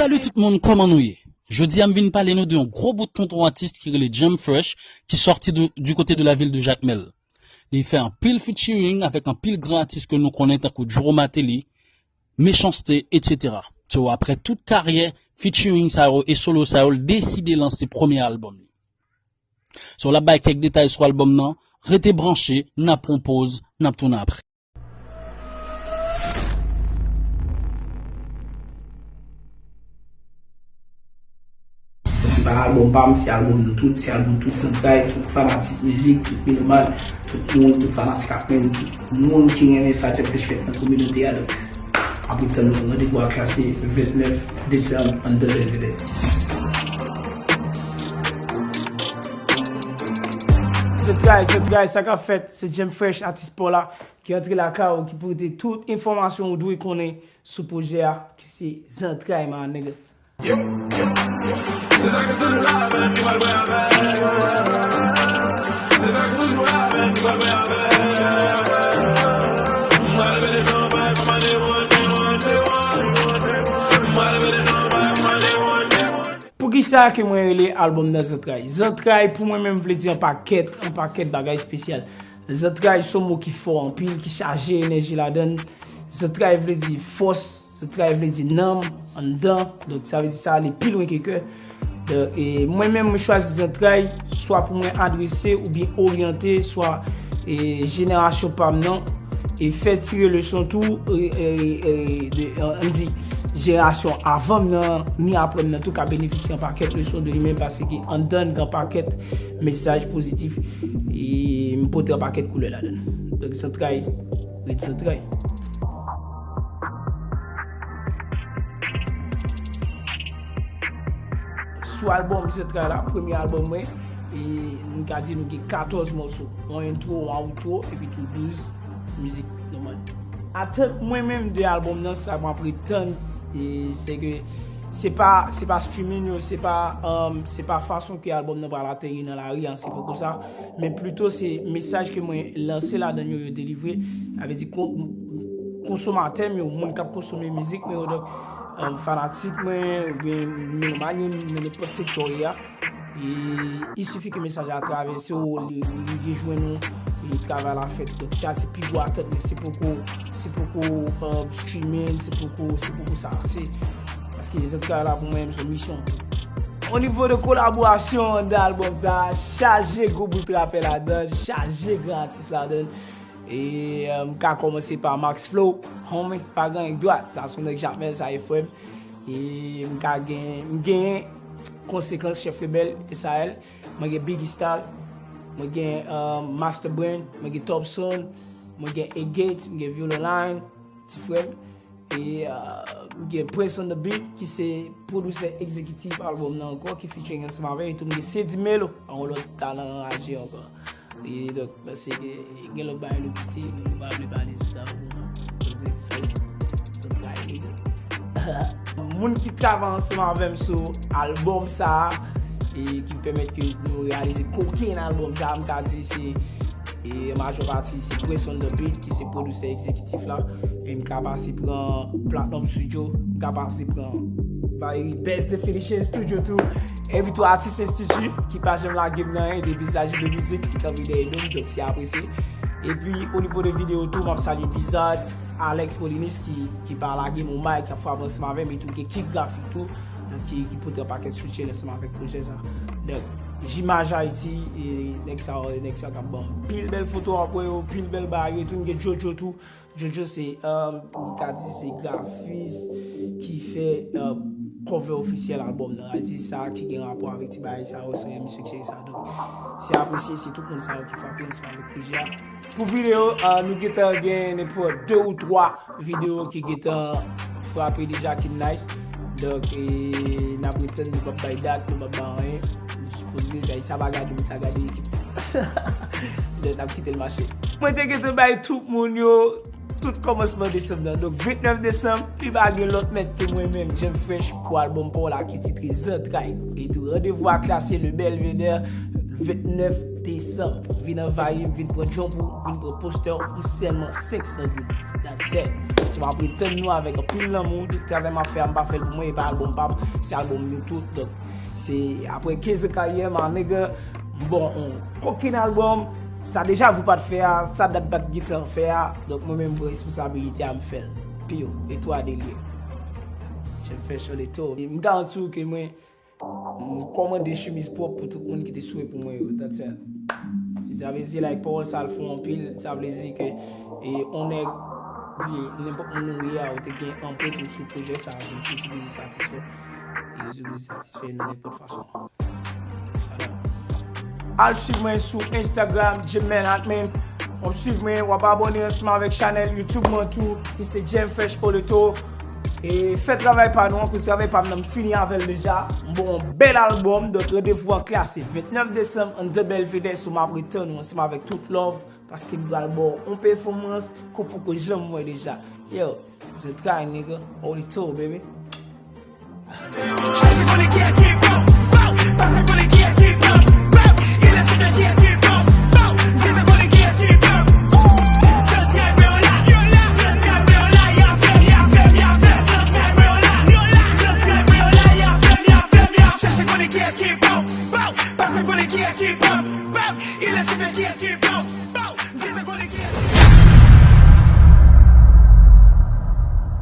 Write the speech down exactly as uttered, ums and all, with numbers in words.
Salut tout moun, kòman nou ye? Jodi a m vin pale nou de yon gwo bout tonton atis ki rele Jam Fresh, ki sòti du, du kote de la vil de Jakmèl. Li fè anpil featuring avèk anpil gran atis ke nou konnen tankou Djoro Martelly, Mechanste, et cetera. So, aprè tout karyè, featuring sa yo e solo sa yo, l deside lanse premye albòm li. So, l ap bay kèk detay sou albòm nan, rete branche, n ap pran poz, n ap tounen aprè. Se pa albòm pa m, se albòm nou tout, se albòm tout zantray, tout fanatik mizik, tout melomàn, tout moun, tout fanatik Akmenn, tout moun ki renmen sa k ap fèt nan kominote a. Donk, apre tan nou randevou a klase vennèf desanm anndan Bèlvedè. Zantray, zantray, sa k ap fèt, se Jam Fresh, atis pa w la, ki antre lakay ou, ki pote tout enfòmasyon ou dwe konnen sou pwojè a, ki se Zantray, my nigga. Yo, yo, yo. Se sa ki toujou la avè m, ki pral pran avè m. Se sa ki toujou la avè m, ki pral pran avè m. M pral mete chanpay pou mande one, one, one. M pral mete chanpay pou mande one, one. Poukisa ke mwen rele albòm nan Zantray? Zantray, pou mwen menm, vle di yon pakèt, yon pakèt bagay espesyal. Zantray se yon mo ki fò anpil, ki chaje enèji ladan l. Zantray vle di fòs, zantray vle di nanm, anndan. Donk, sa vle di sa ale pi lwen ke kè. Donk, e mwen menm, mwen chwazi Zantray, swa pou mwen adrese oubyen oryante, swa, e, jenerasyon pa m nan, e fè tire leson tou, e, e, e, de, an, an di, jenerasyon avan m nan, ni apre m nan tou ka benefisye yon pakèt leson de li menm, paske anndan l gen pakèt mesaj pozitif, e m pote yon pakèt koulè ladan l. Donk, Zantray, ret Zantray. Sou albòm Zantray la, premye albòm mwen, e nou ka di nou gen katòz mòso. Yon intro, yon outro, epi tou douz mizik nòmal. Atant mwen menm de albòm nan, sa mwen ap ret tann, e se ke se pa, se pa streaming yo, se pa, um, se pa fason ke albòm nan pral ateri nan lari an, se poko sa. Men plito se mesaj ke mwen lanse ladan yo, yo delivre. Sa vle di kon-, konsomatè m yo, moun k ap konsome mizik mwen yo, donk, um, fanatik mwen, oubyen melomàn yo, nan nenpòt sektè w ye a. E, il suffit ke mesaj la travèse w, li, li rive jwenn ou, e travay la fèt. Donk, sa se pi gwo atant mwen, se poko, se poko, um, streaming, se poko, se poko sa. Se, paske Zantray la pou mwen, se yon misyon. O nivo de kolaborasyon anndan albòm sa, chaje gwo bout rapè ladan, chaje gran atis ladan. E, euh, m ka kòmanse pa Max Flow, homie, pa gen dwat, sa se yon nèg Jakmèl, sa e frè m. E m ka gen, m gen Konsekans, Chèf Rebèl, S A L, mwen gen Biggie Style, mwen gen, euh, Master Brain, mwen gen Topson, mwen gen Egate, mwen gen Violent Line, ti frè m. E, euh, m gen Prince on the Beat, ki se pwodisè egzekitif albòm nan ankò, ki featuring ansanm avè l. E tou m gen Sedi Melo, yon lòt talan anraje ankò. E donk, m panse ke gen lòt bagay nou kite, nou pa vle pale sou sa, bon, se sa, se travay li. Moun ki travay ansanm avè m sou albòm sa a, e ki pèmèt ke nou reyalize kokenn albòm sa a, m ka di se, e majò pati, se Prince on the Beat, ki se pwodisè egzekitif la. E m ka pase pran Platinum Studio, m ka pase pran Valérie Best Definition Studio tou. Epi tou Artist Institute, ki pa janm lage m nan anyen, depi sa jis de mizik, li kanpe dèyè do m, donk se apresye. Epi, o nivo de videyo tou, m ap salye Bizard, Alex Paulinus, ki, ki pa lage m on may, k ap frape ansanm avè m, e tou gen Kik Grafik tou, ki, ki pote yon pakèt soutyen ansanm avèk pwojè sa. Donk, Jimaj Ayiti, e nèg sa yo, nèg sa yo k ap ban m pil bèl foto, w ap wè yo, pil bèl bagay yo tou, m gen Jojo tou. Jojo se, um, m ka di se grafis ki fè, um, cover ofisyèl albòm nan. Atis sa ki gen rapò avèk ti bagay sa yo, se yon misye ki cheri sa. Donk, se apresye, se tout moun sa yo ki frape ansanm avèk pwojè a. Pou videyo, uh, nou gentan gen nenpòt de ou twa videyo ki gentan frape deja, ki nice. Donk, e, n ap ret tann, nou p ap bay dat, nou p ap bay anyen. Nou sipoze, sa pa gade, men sa gade ekip. Donk, n ap kite l mache. Mwen te gentan bay tout moun yo tout kòmansman desanm nan. Donk, vennèf desanm, li pa gen lòt mèt ke mwen menm, Jam Fresh, pou albòm pa w la ki titre Zantray. E tou, randevou a klase le Belvédère, vennèf desanm. Vin anvayi m, vin pran djòb ou, vin pran postè w pou sèlman senk san goud. That's it. So, m ap ret tann nou avèk anpil lanmou. Tout travay m ap fè a, m pa fè l pou mwen, e pa albòm pa m, se albòm nou tout. Donk, se apre kenz an karyè, my nigga, m ba w yon kokenn albòm. Sa deja vou pa t fè a, sa dat bat gentan fè a. Donk, mwen menm, m pran responsabilite a, m fè l. Piyo, e twa delye. Jen fè show de to. M garanti w ke mwen, m kòmande chemiz pwòp pou tout moun ki te sou pou mwen yo. That's it. Sa vle di, like, pawòl sa l fò anpil. Sa vle di ke, e, on nèg, li, nenpòt moun ou ye a, ou te gen anpent ou sou pwojè sa, ou toujou bezwen satisfè. E ou toujou bezwen satisfè nan nenpòt fason. Al swiv mwen sou Instagram, Jim Manhattan. W ap swiv mwen, w ap abòne ansanm avèk chanèl YouTube mwen tou, ki se Jim Fresh Oleto. E fè travay pa nou an, koz travay pa m nan, m fini avè l deja. M ba w yon bèl albòm, donk randevou an klase vennèf desanm, an de Belvedere, so m ap ret tann nou ansanm avèk tout love, paske m pral ba w yon pèfòmans ke w poko janm wè deja. Yo, zantray, nigga, Oleto, baby.